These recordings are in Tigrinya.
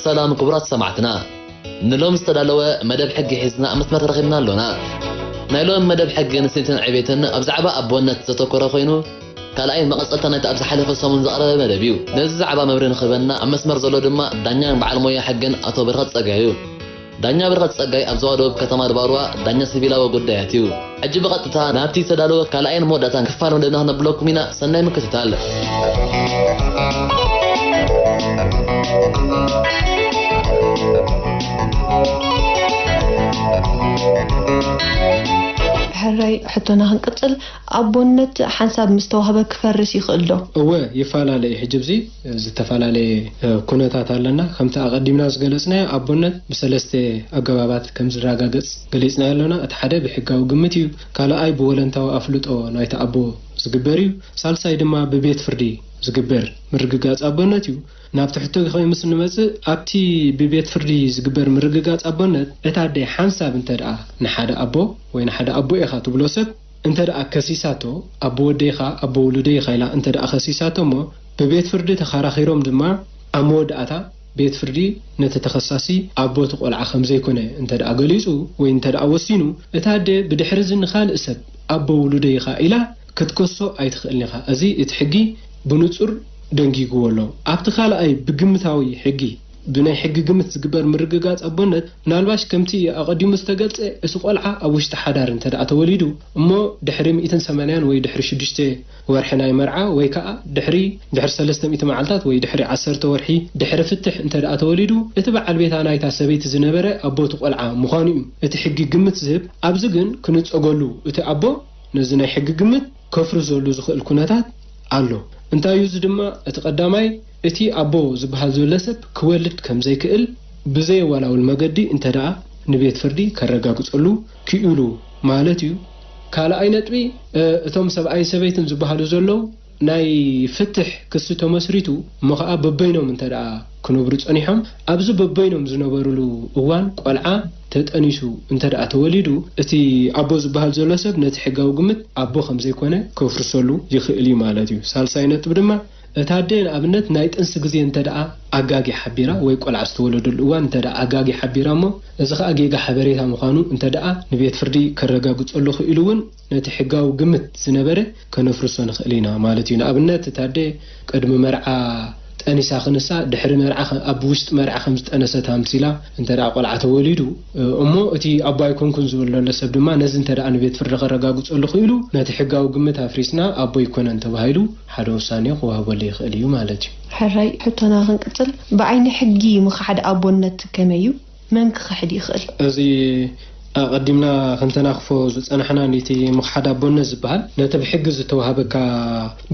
ሰላም ክቡራት ሰማዕትና፣ ንሎም ዝተዳለወ መደብ ሕጊ ሒዝና ኣብ መስመር ተረኺብና ኣሎና። ናይ ሎም መደብ ሕጊ ንስኒትን ዕቤትን ኣብ ዛዕባ ኣቦነት ዘተኮረ ኮይኑ፣ ካልኣይ መቐጸልታ ናይቲ ኣብ ዝሓለፈ ሰሙን ዝቐረበ መደብ እዩ። ነዚ ዛዕባ መብርሂ ንኽህበና ኣብ መስመር ዘሎ ድማ ዳኛን በዓል ሞያ ሕግን ኣቶ በረኸት ጸጋይ እዩ። ዳኛ በረኸት ጸጋይ ኣብ ዞባ ደቡብ ከተማ ድባርዋ ዳኛ ሲቪላዊ ጉዳያት እዩ። ሕጂ ብቐጥታ ናብቲ ዝተዳለወ ካልኣይን መወዳእታን ክፋል መደብና ክነብለኩም ኢና። ሰናይ ምክትታል። ሕራይ ሕቶና ክንቅጽል፣ ኣቦነት ሓንሳብ ምስ ተዋህበ ክፈርስ ይኽእል ዶ? እወ፣ ይፈላለ እዩ። ሕጂ ኣብዚ ዝተፈላለየ ኩነታት ኣለና። ከምቲ ኣቐዲምና ዝገለጽናዮ ኣቦነት ብሰለስተ ኣገባባት ከም ዝረጋገጽ ገሊጽና ኣለና። እቲ ሓደ ብሕጋዊ ግምት እዩ። ካልኣይ ብወለንታዊ ኣፍልጦ ናይቲ ኣቦ ዝግበር እዩ። ሳልሳይ ድማ ብቤት ፍርዲ ዝግበር ምርግጋጽ ኣቦነት እዩ። ናብቲ ሕቶ ጊዜ ምስ እንመጽእ፣ ኣብቲ ብቤት ፍርዲ ዝግበር ምርግጋጽ ኣቦነት፣ እታ ኣደ ሓንሳብ እንተ ደኣ ንሓደ ኣቦ ወይ ንሓደ ኣቦ ኢኻ ትብሎ ሰብ እንተ ደኣ ከሲሳቶ፣ ኣቦ ወደይ ኢኻ፣ ኣቦ ውሉደይ ኢኻ ኢላ እንተ ደኣ ከሲሳቶ እሞ፣ ብቤት ፍርዲ ተኸራኺሮም ድማ ኣብ መወዳእታ ቤት ፍርዲ ነቲ ተኸሳሲ ኣቦ እቲ ቆልዓ ከም ዘይኮነ እንተ ደኣ ገሊጹ ወይ እንተ ደኣ ወሲኑ፣ እታ ኣደ ብድሕሪ እዚ ንኻልእ ሰብ ኣቦ ውሉደይ ኢኻ ኢላ ክትከሶ ኣይትኽእልን ኢኻ። እዚ እቲ ሕጊ ብንጹር ደንጊግዎ ኣሎ። ኣብቲ ካልኣይ ብግምታዊ ሕጊ፣ ብናይ ሕጊ ግምት ዝግበር ምርግጋጽ ኣቦነት፣ ምናልባሽ ከምቲ ኣቐዲሙ ዝተገልጸ፣ እቲ ቆልዓ ኣብ ውሽጢ ሓዳር እንተ ደኣ ተወሊዱ እሞ ድሕሪ ሚእትን ሰማንያን ወይ ድሕሪ ሽዱሽተ ወርሒ ናይ መርዓ ወይ ከኣ ድሕሪ፣ ድሕሪ ሰለስተ ሚእቲ መዓልታት ወይ ድሕሪ ዓሰርተ ወርሒ ድሕሪ ፍትሕ እንተ ደኣ ተወሊዱ፣ እቲ በዓል ቤታ ናይታ ሰበይቲ ዝነበረ ኣቦ እቲ ቆልዓ ምዃኑ እዩ እቲ ሕጊ ግምት ዝህብ። ኣብዚ ግን ክንጸገሉ፣ እቲ ኣቦ ነዚ ናይ ሕጊ ግምት ከፍርሰሉ ዝኽእል ኩነታት ኣሎ። እንታይ እዩ እዚ ድማ? እቲ ቀዳማይ፣ እቲ ኣቦ ዝበሃል ዘሎ ሰብ ክወልድ ከም ዘይክእል ብዘየወላውል መገዲ እንተ ደኣ ንቤት ፍርዲ ከረጋግጸሉ ክኢሉ ማለት እዩ። ካልኣይ ነጥቢ፣ እ፣ እቶም ሰብኣይን ሰበይትን ዝበሃሉ ዘለዉ ናይ ፍትሕ ክሲ ተመስሪቱ እሞ ኸዓ በበይኖም እንተ ደኣ ክነብሩ ጸኒሖም፣ ኣብዚ በበይኖም ዝነበሩሉ እዋን ቆልዓ ተጠኒሱ እንተ ደኣ ተወሊዱ፣ እቲ ኣቦ ዝበሃል ዘሎ ሰብ ነቲ ሕጋዊ ግምት ኣቦ ከም ዘይኮነ ከፍርሰሉ ይኽእል እዩ ማለት እዩ። ሳልሳይ ነጥቢ ድማ፣ እታ ኣደ ንኣብነት ናይ ጥንሲ ግዜ እንተ ደኣ ኣጋጊ ሓቢራ ወይ ቆልዓ ዝተወለደሉ እዋን እንተ ደኣ ኣጋጊ ሓቢራ እሞ፣ እዚ ኸኣ ጌጋ ሓበሬታ ምዃኑ እንተ ደኣ ንቤት ፍርዲ ከረጋግጸሉ ክኢሉ እውን ነቲ ሕጋዊ ግምት ዝነበረ ከነፍርሶ ንኽእል ኢና ማለት እዩ። ንኣብነት እታ ኣደ ቅድሚ መርዓ ጠኒሳ ክንሳ ድሕሪ መርዓ ከ-፣ ኣብ ውሽጢ መርዓ ከም ዝጠነሰት ኣምሲላ እንተ ደኣ ቆልዓ ተወሊዱ፣ እ፣ እሞ እቲ ኣቦ ኣይኮንኩን ዝብል ዘሎ ሰብ ድማ ነዚ እንተ ደኣ ንቤት ፍርዲ ከረጋግጸሉ ክኢሉ ነቲ ሕጋዊ ግምት ኣፍሪስና ኣቦ ኣይኮነን ተባሂሉ ሓደ ውሳኔ ክወሃበሉ ይኽእል እዩ ማለት እዩ። ሕራይ ሕቶና ክንቅጽል፣ ብዓይኒ ሕጊ ምኽሓድ ኣቦነት ከመይ እዩ? መን ክኽሕድ ይኽእል? እዚ ኣቐዲምና ክንተናኽፎ ዝጸናሕና ነቲ ምኽሓድ ኣቦነት ዝበሃል ነቲ ብሕጊ ዝተዋህበካ፣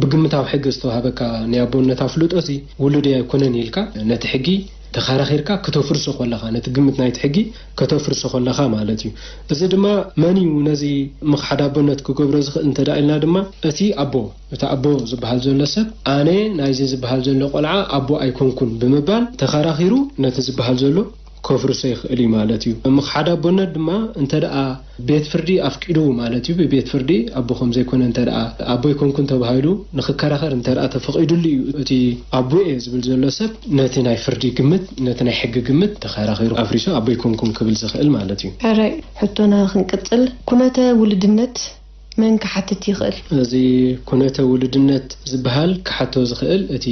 ብግምታዊ ሕጊ ዝተዋህበካ ናይ ኣቦነት ኣፍልጦ እዚ ውሉደይ ኣይኮነን ኢልካ ነቲ ሕጊ ተኸራኺርካ ከተፍርሶ ከለኻ፣ ነቲ ግምት ናይቲ ሕጊ ከተፍርሶ ከለኻ ማለት እዩ። እዚ ድማ መን እዩ ነዚ ምኽሓድ ኣቦነት ክገብሮ ዝኽእል እንተ ደኣ ኢልና ድማ እቲ ኣቦ፣ እቲ ኣቦ ዝበሃል ዘሎ ሰብ ኣነ ናይዚ ዝበሃል ዘሎ ቆልዓ ኣቦ ኣይኮንኩን ብምባል ተኸራኺሩ ነቲ ዝበሃል ዘሎ ከፍርሶ ይኽእል እዩ ማለት እዩ። ምኽሓድ ኣቦነት ድማ እንተ ደኣ ቤት ፍርዲ ኣፍቂዱ ማለት እዩ። ብቤት ፍርዲ ኣቦ ከም ዘይኮነ እንተ ደኣ ኣቦ ኣይኮንኩን ተባሂሉ ንኽከራኸር እንተ ደኣ ተፈቒዱሉ እዩ እቲ ኣቦ እየ ዝብል ዘሎ ሰብ ነቲ ናይ ፍርዲ ግምት፣ ነቲ ናይ ሕጊ ግምት ተኸራኺሩ ኣፍሪሱ ኣቦ ኣይኮንኩን ክብል ዝኽእል ማለት እዩ። ሕራይ ሕቶና ክንቅጽል፣ ኩነተ ውልድነት መን ክሓትት ይኽእል? እዚ ኩነተ ውልድነት ዝበሃል ክሓቶ ዝኽእል እቲ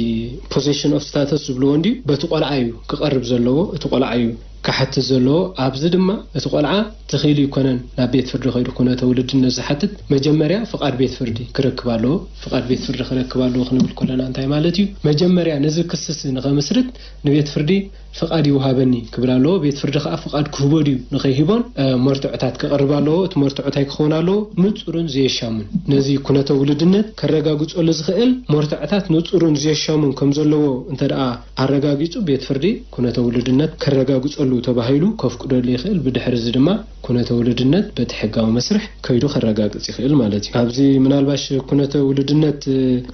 ፖሴሽን ኦፍ ስታተስ ዝብልዎ እንድዩ፣ በቲ ቆልዓ እዩ ክቐርብ ዘለዎ፣ እቲ ቆልዓ እዩ ክሓትት ዘለዎ። ኣብዚ ድማ እቲ ቆልዓ ተኽኢሉ ይኮነን ናብ ቤት ፍርዲ ከይዱ ኩነተ ውልድነት ዝሓትት፣ መጀመርያ ፍቓድ ቤት ፍርዲ ክረክብ ኣለዎ። ፍቓድ ቤት ፍርዲ ክረክብ ኣለዎ ክንብል ከለና እንታይ ማለት እዩ? መጀመርያ ነዚ ክስሲ ንኸምስርት ንቤት ፍርዲ ፍቓድ ይውሃበኒ ክብል ኣለዎ። ቤት ፍርዲ ከኣ ፍቓድ ክህቦ ድዩ ንኸይህቦን፣ እ፣ መርትዖታት ከቕርብ ኣለዎ። እቲ መርትዖ እንታይ ክኸውን ኣለዎ? ንጹርን ዘየሻሙን። ነዚ ኩነተ ውልድነት ከረጋግጸሉ ዝኽእል መርትዖታት ንጹርን ዘየሻሙን ከም ዘለዎ እንተ ደኣ ኣረጋጊጹ፣ ቤት ፍርዲ ኩነተ ውልድነት ከረጋግጸሉ ተባሂሉ ከፍቅደሉ ይኽእል። ብድሕሪ እዚ ድማ ኩነተ ውሉድነት በቲ ሕጋዊ መስርሕ ከይዱ ከረጋግጽ ይኽእል ማለት እዩ። ኣብዚ ምናልባሽ ኩነተ ውሉድነት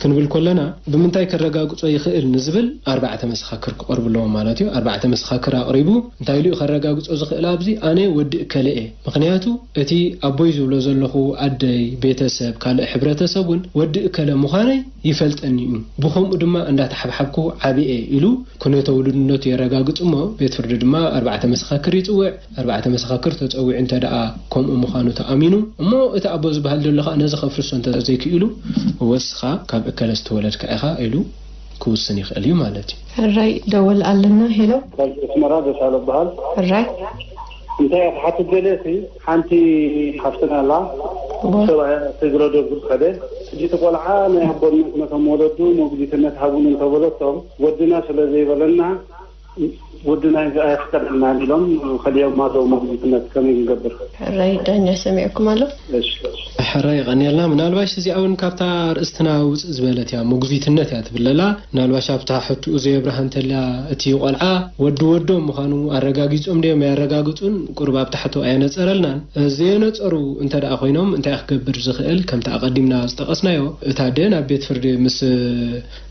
ክንብል ከለና፣ ብምንታይ ከረጋግጾ ይኽእል ንዝብል ኣርባዕተ መሰኻክር ክቐርቡ ኣለዎም ማለት እዩ። ኣርባዕተ መሰኻክር ኣቕሪቡ እንታይ ኢሉ እዩ ከረጋግጾ ዝኽእል? ኣብዚ ኣነ ወዲ እከለ እየ፣ ምኽንያቱ እቲ ኣቦይ ዝብሎ ዘለኹ ኣደይ፣ ቤተሰብ፣ ካልእ ሕብረተሰብ እውን ወዲ እከለ ምዃነይ ይፈልጠኒ እዩ፣ ብኸምኡ ድማ እንዳተሓብሓብኩ ዓብየ ኢሉ ኩነተ ውሉድነቱ የረጋግጽ እሞ፣ ቤት ፍርዲ ድማ ኣርባዕተ መሰኻክር ይጽውዕ። ኣርባዕተ መሰኻክር ተጸዊዑ እንተ ደኣ ከምኡ ምዃኑ ተኣሚኑ እሞ፣ እቲ ኣቦ ዝበሃል ዘሎ ኸኣ ነዚ ከፍርሶ እንተ ዘይክኢሉ፣ ወስኻ ካብ እከለ ዝተወለድካ ኢኻ ኢሉ ክውስን ይኽእል እዩ ማለት እዩ። ሕራይ ደወል ኣለና። ሄሎ። ካብ ኣስመራ ደሳለ እበሃል። ሕራይ። እንታይ እየ ክሓትት ደልየ ሲ፣ ሓንቲ ሓፍትና ኣላ። እወ። ሰብኣያ ትግረዶ ዝኸደ። ሕጂ እቲ ቆልዓ ናይ ኣቦነት ነቶም ወለዱ ሞግዚትነት ሃቡኒ እንተበለቶም፣ ወድና ስለ ዘይበለና፣ ወድና ኣይፍቀደልናን ኢሎም ከሊኦም ማተው ሞግዚትነት ከመይ ክንገብር? ሕራይ ዳኛ ሰሚዕኩም ኣሎ። እሺ። ሕራይ የቐንየልና። ምናልባሽ እዚኣ እውን ካብታ ርእስትና ውፅእ ዝበለት እያ፣ ሞግዚትነት እያ ትብለላ። ምናልባሽ ኣብታ ሕቱኡ ዘየብርሃ እንተልያ፣ እቲ ቆልዓ ወዲ ወዶም ምዃኑ ኣረጋጊጾም ድዮም ኣየረጋግጹን ቁሩብ ኣብታ ሕቶ ኣየነጸረልናን። ዘየነጸሩ እንተ ደኣ ኮይኖም እንታይ ክገብር ዝኽእል? ከምቲ ኣቐዲምና ዝጠቐስናዮ፣ እታ ኣደ ናብ ቤት ፍርዲ ምስ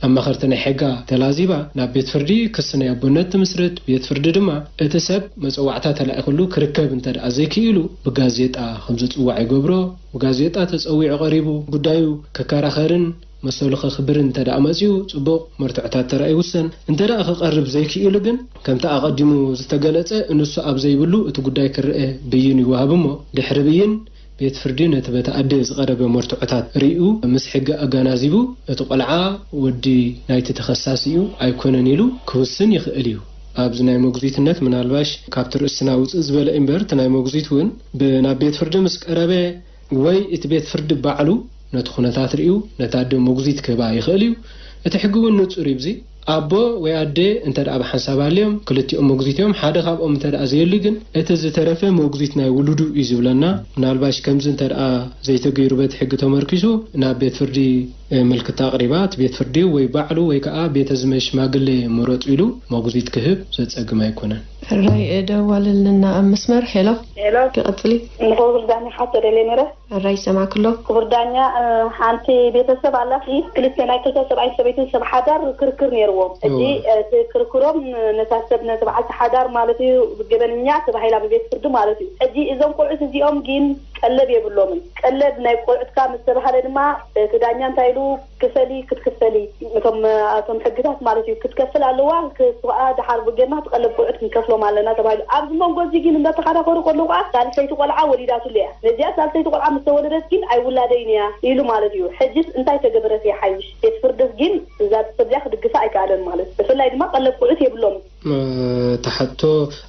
ኣማኸርቲ ናይ ሕጋ ተላዚባ ናብ ቤት ፍርዲ ክሲ ናይ ኣቦነት ትምስርት፣ ቤት ፍርዲ ድማ እቲ ሰብ መጸዋዕታ ተላኢኹሉ ክርከብ እንተ ደኣ ዘይክኢሉ ብጋዜጣ ከም ዝጽዋዕ ይገብሮ። ብጋዜጣ ተጸዊዑ ቀሪቡ ጉዳዩ ክከራኸርን መሰሉ ከኽብርን እንተ ደኣ መጺኡ ጽቡቕ፣ መርትዖታት ተራእዩ ይውሰን። እንተ ደኣ ክቐርብ ዘይክኢሉ ግን ከምቲ ኣቐዲሙ ዝተገለጸ፣ ንሱ ኣብ ዘይብሉ እቲ ጉዳይ ክረአ ብይን ይወሃብ እሞ፣ ድሕሪ ብይን ቤት ፍርዲ ነቲ በቲ ኣደ ዝቐረበ መርትዖታት ርእዩ ምስ ሕጊ ኣገናዚቡ፣ እቲ ቆልዓ ወዲ ናይቲ ተኸሳሲ እዩ ኣይኮነን ኢሉ ክውስን ይኽእል እዩ። ኣብዚ ናይ መጉዚትነት ምናልባሽ ካብቲ ርእስና ውፅእ ዝበለ እምበር፣ እቲ ናይ መጉዚት እውን ብ-፣ ናብ ቤት ፍርዲ ምስ ቀረበ ወይ እቲ ቤት ፍርዲ ባዕሉ ነቲ ኩነታት ርእዩ ነታ ኣደ መጉዚት ክህባ ይኽእል እዩ። እቲ ሕጊ እውን ንጹር እዩ። ኣብዚ ኣቦ ወይ ኣደ እንተ ደኣ ብሓንሳብ ኣልዮም፣ ክልቲኦም መጉዚት እዮም፣ ሓደ ካብኦም እንተ ደኣ ዘየሉ ግን፣ እቲ ዝተረፈ መጉዚት ናይ ውሉዱ እዩ ዝብለና። ምናልባሽ ከምዚ እንተ ደኣ ዘይተገይሩ በቲ ሕጊ ተመርኪሱ ናብ ቤት ፍርዲ፣ እ፣ ምልክታ ኣቕሪባ፣ እቲ ቤት ፍርዲ ወይ ባዕሉ ወይ ከኣ ቤተ ዝመ ሽማግሌ ምረጹ ኢሉ መጉዚት ክህብ ዘጸግም ኣይኮነን። ሕራይ፣ እ፣ ደዋልልና ኣብ መስመር። ሄሎ። ሄሎ። ይቐጽሊ። ንኽቡር ዳኛ ሓቶ ደልየ ነይረ። ሕራይ፣ ይሰማዕኪ ኣሎ። ክቡር ዳኛ፣ እ፣ ሓንቲ ቤተሰብ ኣላሲ፣ ክልተ ናይ ክልተ ሰብኣይ ሰበይቲ ሰብ ሓዳር ክርክር ነይርዎም። ሕጂ፣ እወ። እ፣ እቲ ክርክሮም ነታ ሰብ፣ ነቲ በዓልቲ ሓዳር ማለት እዩ፣ ገበነኛ ተባሂላ ብቤት ፍርዲ ማለት እዩ። ሕጂ እዞም ቆልዑት እዚኦም ግን ቀለብ የብሎምን። ቀለብ ናይ ቆልዑትካ ምስ ተባሃለ ድማ እቲ ዳኛ እንታይ ኢሉ፣ ክፈሊ፣ ክትክፈሊ፣ እቶም፣ እቶም ሕግታት ማለት እዩ፣ ክትከፍል ኣለዋ፣ ክስዋ ደሓር ብጌርና ትቐለብ ቆልዑት ክንከፍሎም ኣለና ተባሂሉ። ኣብዚ መንጎ እዚ ግን እንዳተኸራኸሩ ከለዉ ከዓ ሳልሰይቲ ቆልዓ ወሊዳትሉ እያ። ነዚኣ ሳልሰይቲ ቆልዓ ምስ ተወለደት ግን ኣይውላደይን እያ ኢሉ ማለት እዩ። ሕጅስ እንታይ ተገበረት ይሓይሽ? ቤት ፍርድስ ግን እዛ ሰብ እዚኣ ክድግፋ ኣይከኣለን ማለት፣ ብፍላይ ድማ ቀለብ ቆልዑት የብሎም። እ፣ ተሓቶ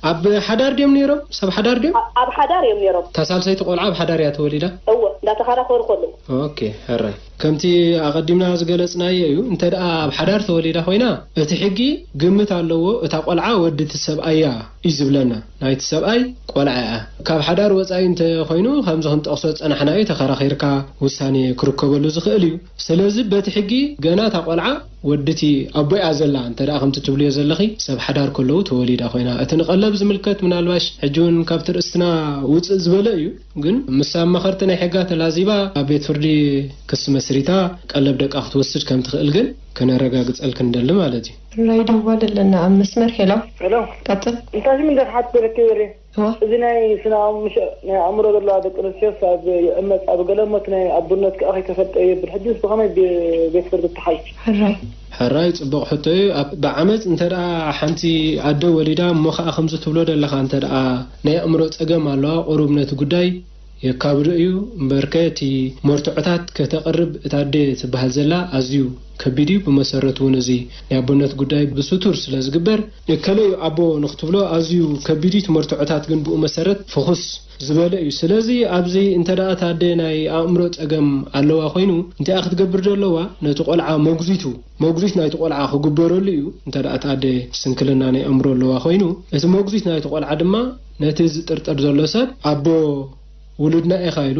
ኣብ ሓዳር ድዮም ነይሮም? ሰብ ሓዳር ድዮም? ኣ-፣ ኣብ ሓዳር እዮም ነይሮም። እታ ሳልሰይቲ ቆልዓ ኣብ ሓዳር እያ ተወሊዳ? እወ፣ እንዳተኸራኸሩ ከለዉ። ኦኬ፣ ሕራይ። ከምቲ ኣቐዲምና ዝገለጽናዮ እዩ። እንተ ደኣ ኣብ ሓዳር ተወሊዳ ኮይና፣ እቲ ሕጊ ግምት ኣለዎ፣ እታ ቆልዓ ወዲ እቲ ሰብኣይ እያ እዩ ዝብለና። ናይቲ ሰብኣይ ቆልዓ እያ። ካብ ሓዳር ወጻኢ እንተ ኮይኑ፣ ከምዚ ክንጠቕሶ ዝጸናሕናዮ፣ ተኸራኺርካ ውሳኔ ክርከበሉ ዝኽእል እዩ። ስለዚ በቲ ሕጊ ገና እታ ቆልዓ ወድቲ ኣቦኣ ዘላ፣ እንተ ደኣ ከምቲ ትብልዮ ዘለኺ ሰብ ሓዳር ከለዉ ተወሊዳ ኮይና፣ እቲ ንቐለብ ዝምልከት ምናልባሽ ሕጂ እውን ካብቲ ርእስትና ውጽእ ዝበለ እዩ። ግን ምስ ኣማኸርቲ ናይ ሕጋ ተላዚባ ኣብ ቤት ፍርዲ ክሲ መስሪታ ቀለብ ደቃ ክትወስድ ከም ትኽእል ግን ከነረጋግጸልኪ ንደሊ ማለት እዩ። ራይ ደዋል ኣለና ኣብ መስመር። ሄሎ። ሄሎ። ቀጽል። እንታይ ስም እንደርሓት ተረክበ? እዋ። እዚ ናይ ስነ ኣእምሮ፣ ናይ ኣእምሮ ዘለዋ ደቂ ኣንስትዮስ ኣብ ይዕመጽ፣ ኣብ ገለ እሞ እቲ ናይ ኣቦነት ከኣ ከይተፈልጠ የብል። ሕጂስ ብኸመይ ብ-፣ ቤት ፍርዲ ተሓዝ? ሕራይ። ሕራይ ጽቡቕ ሕቶ እዩ። ኣብ፣ ብዓመጽ እንተ ደኣ ሓንቲ ኣደ ወሊዳ እሞ ኸኣ ከምዚ ትብሎ ደለኻ እንተ ደኣ ናይ ኣእምሮ ጸገም ኣለዋ፣ ቁሩብ ነቲ ጉዳይ የካብዶ እዩ። እምበርከ እቲ መርትዖታት ከተቕርብ እታ ኣደ ትበሃል ዘላ ኣዝዩ ከቢድ እዩ። ብመሰረቱ እውን እዚ ናይ ኣቦነት ጉዳይ ብስቱር ስለ ዝግበር፣ እከለ እዩ ኣቦ ንክትብሎ ኣዝዩ ከቢድ እዩ። እቲ መርትዖታት ግን ብኡ መሰረት ፍኹስ ዝበለ እዩ። ስለዚ ኣብዚ እንተ ደኣ እታ ኣደ ናይ ኣእምሮ ጸገም ኣለዋ ኮይኑ፣ እንታይ ክትገብር ደለዋ? ነቲ ቆልዓ መጉዚቱ፣ መጉዚት ናይቲ ቆልዓ ክግበረሉ እዩ። እንተ ደኣ እታ ኣደ ስንክልና ናይ ኣእምሮ ኣለዋ ኮይኑ፣ እቲ መጉዚት ናይቲ ቆልዓ ድማ ነቲ ዝጥርጠር ዘሎ ሰብ ኣቦ ውሉድና ኢኻ ኢሉ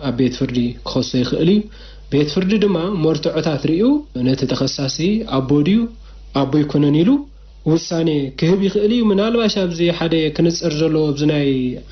ኣብ ቤት ፍርዲ ክኸሶ ይኽእል እዩ። ቤት ፍርዲ ድማ መርትዖታት ርእዩ ነቲ ተኸሳሲ ኣቦ ድዩ ኣቦ ኣይኮነን ኢሉ ውሳኔ ክህብ ይኽእል እዩ። ምናልባሽ ኣብዚ ሓደ ክንጽር ዘለዎ ኣብዚ ናይ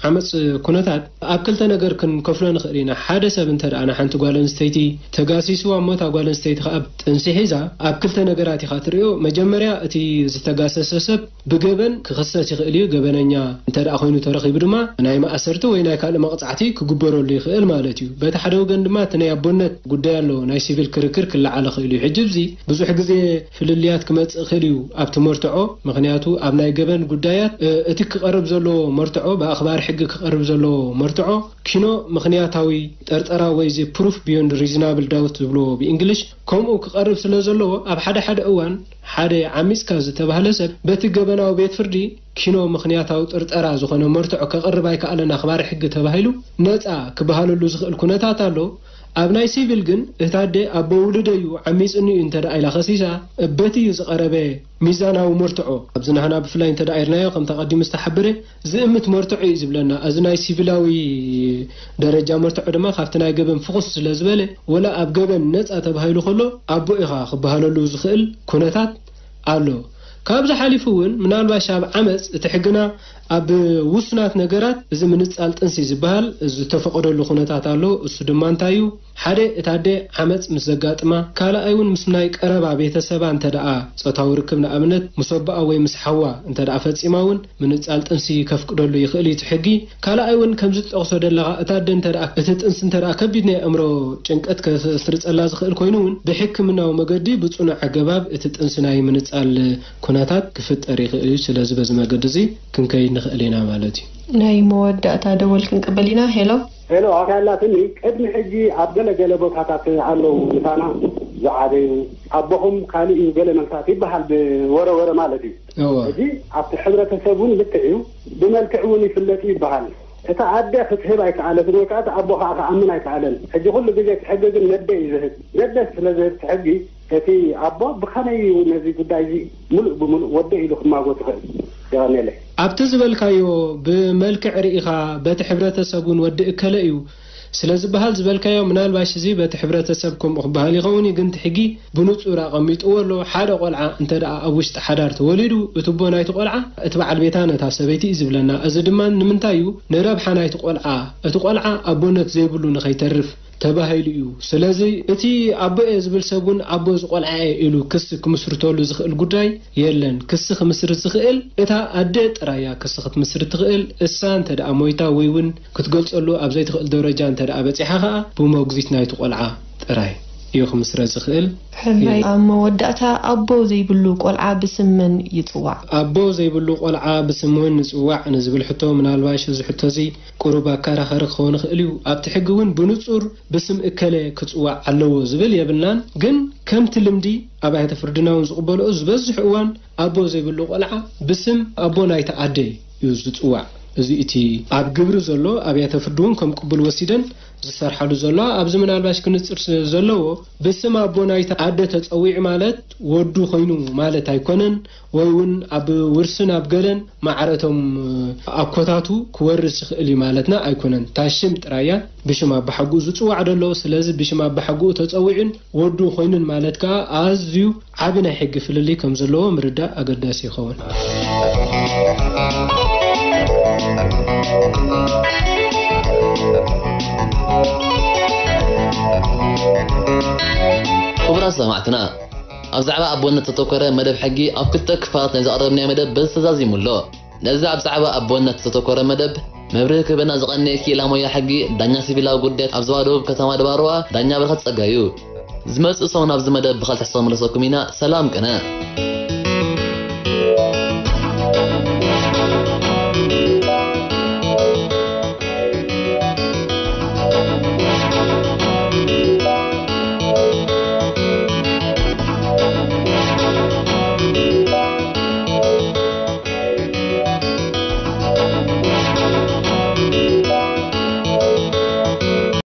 ዓመጽ ኩነታት ኣብ ክልተ ነገር ክንከፍሎ ንኽእል ኢና። ሓደ ሰብ እንተ ደኣ ንሓንቲ ጓል ኣንስተይቲ ተጋሲስዋ እሞ እታ ጓል ኣንስተይቲ ከኣ ጥንሲ ሒዛ ኣብ ክልተ ነገራት ኢኻ ትርእዮ። መጀመርያ እቲ ዝተጋሰሰ ሰብ ብገበን ክኽሰስ ይኽእል እዩ። ገበነኛ እንተ ደኣ ኮይኑ ተረኺቡ ድማ ናይ ማእሰርቲ ወይ ናይ ካልእ መቕጻዕቲ ክግበረሉ ይኽእል ማለት እዩ። በቲ ሓደ ወገን ድማ እቲ ናይ ኣቦነት ጉዳይ ኣሎ፣ ናይ ሲቪል ክርክር ክለዓል ይኽእል እዩ። ሕጂ ኣብዚ ብዙሕ ግዜ ፍልልያት ክመጽእ ይኽእል እዩ ኣብቲ መርትዖ። ምኽንያቱ ኣብ ናይ ገበን ጉዳያት፣ እ፣ እቲ ክቐርብ ዘለዎ መርትዖ፣ ብኣኽባሪ ሕጊ ክቐርብ ዘለዎ መርትዖ ኪኖ ምኽንያታዊ ጠርጠራ ወይ እዚ ፕሩፍ ቢዮንድ ሪዝናብል ዳውት ዝብልዎ ብእንግሊሽ፣ ከምኡ ክቐርብ ስለ ዘለዎ ኣብ ሓደ ሓደ እዋን ሓደ ዓሚጽካ ዝተባህለ ሰብ በቲ ገበናዊ ቤት ፍርዲ ኪኖ ምኽንያታዊ ጥርጠራ ዝኾነ መርትዖ ከቕርብ ኣይከኣለን ኣኽባሪ ሕጊ ተባሂሉ ነጻ ክበሃለሉ ዝኽእል ኩነታት ኣሎ። ኣብ ናይ ሲቪል ግን እታ ኣደ ኣቦ ውሉደይ እዩ ዓሚጽኒ እዩ እንተ ደኣ ኢላ ከሲሳ በቲ እዩ ዝቐረበ ሚዛናዊ መርትዖ። ኣብዚ ናህና ብፍላይ እንተ ደኣ ኢልናዮ ከምታ ቀዲሙ ዝተሓበረ ዝእምት መርትዖ እዩ ዝብለና። እዚ ናይ ሲቪላዊ ደረጃ መርትዖ ድማ ካብቲ ናይ ገበን ፍኹስ ስለ ዝበለ ወላ ኣብ ገበን ነጻ ተባሂሉ ከሎ ኣቦ ኢኻ ክበሃለሉ ዝኽእል ኩነታት ኣሎ። ካብዚ ሓሊፉ እውን ምናልባሽ ኣብ ዓመጽ እቲ ሕግና ኣብ ውሱናት ነገራት እዚ ምንጻል ጥንሲ ዝበሃል ዝተፈቐደሉ ኩነታት ኣሎ። እሱ ድማ እንታይ እዩ? ሓደ እታ ኣደ ዓመጽ ምስ ዘጋጥማ፣ ካልኣይ እውን ምስ ናይ ቀረባ ቤተሰባ እንተ ደኣ ጾታዊ ርክብ ንኣብነት ምስ ኣቦኣ ወይ ምስ ሓዋ እንተ ደኣ ፈጺማ እውን ምንጻል ጥንሲ ከፍቅደሉ ይኽእል እዩ እቲ ሕጊ። ካልኣይ እውን ከምዚ ትጠቕሶ ዘለኻ እታ ኣደ እንተ ደኣ እቲ ጥንሲ እንተ ደኣ ከቢድ ናይ ኣእምሮ ጭንቀት ከስርጸላ ዝኽእል ኮይኑ እውን ብሕክምናዊ መገዲ ብጽኑዕ ኣገባብ እቲ ጥንሲ ናይ ምንጻል ኩነታት ክፍጠር ይኽእል እዩ። ስለዚ በዚ መገዲ እዚ ክንከይድ ንኽእል ኢና ማለት እዩ። ናይ መወዳእታ ደወል ክንቅበል ኢና። ሄሎ። ሄሎ፣ ኣታ ያላትኒ ቅድሚ ሕጂ ኣብ ገለ ገለ ቦታታት ኣለዉ ምሳና ዝዓበዩ ኣቦኹም ካልእ እዩ ገለ መልሳት ይበሃል ብወረ ወረ ማለት እዩ። እወ። ሕጂ ኣብቲ ሕብረተሰብ እውን ልክዕ እዩ፣ ብመልክዕ እውን ይፍለጥ እዩ ይበሃል። እታ ኣደ ክትህብ ኣይከኣለትን ወይ ከዓ እቲ ኣቦ ከዓ ክኣምን ኣይከኣለን። ሕጂ ኩሉ ግዜ እቲ ሕጊ ግን ነደ እዩ ዝህብ። ነደ ስለ ዝህብ እቲ ሕጊ እቲ ኣቦ ብኸመይ እዩ ነዚ ጉዳይ እዚ ምሉእ ብምሉእ ወደ ኢሉ ክማጎት ይኽእል? የቐንየለይ። ኣብቲ ዝበልካዮ ብመልክዕ ርኢኻ በቲ ሕብረተሰብ እውን ወዲ እከለ እዩ ስለ ዝበሃል ዝበልካዮ ምናልባሽ እዚ በቲ ሕብረተሰብ ከምኡ ክበሃል ይኸውን እዩ፣ ግን እቲ ሕጊ ብንጹር ኣቐሚጥዎ ኣሎ። ሓደ ቆልዓ እንተ ደኣ ኣብ ውሽጢ ሓዳር ተወሊዱ እቲ ኣቦ ናይቲ ቆልዓ እቲ በዓል ቤታ ነታ ሰበይቲ እዩ ዝብለና። እዚ ድማ ንምንታይ እዩ? ንረብሓ ናይቲ ቆልዓ፣ እቲ ቆልዓ ኣቦነት ዘይብሉ ንኸይተርፍ ተባሂሉ እዩ። ስለዚ እቲ ኣቦ እየ ዝብል ሰብ እውን ኣቦ እዚ ቆልዓ እየ ኢሉ ክሲ ክምስርተሉ ዝኽእል ጉዳይ የለን። ክሲ ክምስርት ዝኽእል እታ ኣደ ጥራይ እያ ክሲ ክትምስርት ትኽእል። እሳ እንተ ደኣ ሞይታ ወይ እውን ክትገልጸሉ ኣብ ዘይትኽእል ደረጃ እንተ ደኣ በጺሓ ኸኣ ብሞግዚት ናይቲ ቆልዓ ጥራይ እዩ ክምስረት ዝኽእል። ሕራይ። ኣብ መወዳእታ ኣቦ ዘይብሉ ቆልዓ ብስም መን ይጽዋዕ? ኣቦ ዘይብሉ ቆልዓ ብስም መን ንጽዋዕ ንዝብል ሕቶ ምናልባሽ እዚ ሕቶ እዚ ቁሩብ ኣከራኻሪ ክኸውን ይኽእል እዩ። ኣብቲ ሕጊ እውን ብንጹር ብስም እከለ ክጽዋዕ ኣለዎ ዝብል የብልናን። ግን ከምቲ ልምዲ ኣብያተ ፍርድና እውን ዝቕበልኦ ዝበዝሕ እዋን ኣቦ ዘይብሉ ቆልዓ ብስም ኣቦ ናይቲ ኣደ እዩ ዝጽዋዕ። እዚ እቲ ኣብ ግብሪ ዘሎ ኣብያተ ፍርዲ እውን ከም ቅቡል ወሲደን ዝሰርሓሉ ዘሎ። ኣብዚ ምናልባሽ ክንጽር ስለ ዘለዎ ብስም ኣቦ ናይቲ ኣደ ተጸዊዑ ማለት ወዱ ኮይኑ ማለት ኣይኮነን። ወይ እውን ኣብ ውርስን ኣብ ገለን ማዕረቶም ኣኮታቱ ክወርስ ይኽእል እዩ ማለትና ኣይኮነን። እታ ሽም ጥራይ እያ ብሽም ኣባሓጉኡ ዝጽዋዕ ዘሎ። ስለዚ ብሽም ኣባሓጉኡ ተጸዊዑን ወዱ ኮይኑን ማለት ከኣ ኣዝዩ ዓቢ ናይ ሕጊ ፍልልይ ከም ዘለዎ ምርዳእ ኣገዳሲ ይኸውን። ክቡራት ሰማዕትና፣ ኣብ ዛዕባ ኣቦነት ዝተተኮረ መደብ ሕጊ ኣብ ክልተ ክፋላት ናይ ዘቕረብናዮ መደብ በዚ ተዛዚሙ ኣሎ። ነዚ ኣብ ዛዕባ ኣቦነት ዝተተኮረ መደብ መብርሂ ክህበና ዝቐነየ ክኢላ ሞያ ሕጊ ዳኛ ሲቪላዊ ጉዳያት ኣብ ዞባ ደቡብ ከተማ ድባርዋ ዳኛ በረኸት ጸጋይ እዩ። ዝመጽእ ሰሙን ኣብዚ መደብ ብኻልእ ትሕዝቶ ክምለሰኩም ኢና። ሰላም ቅነ።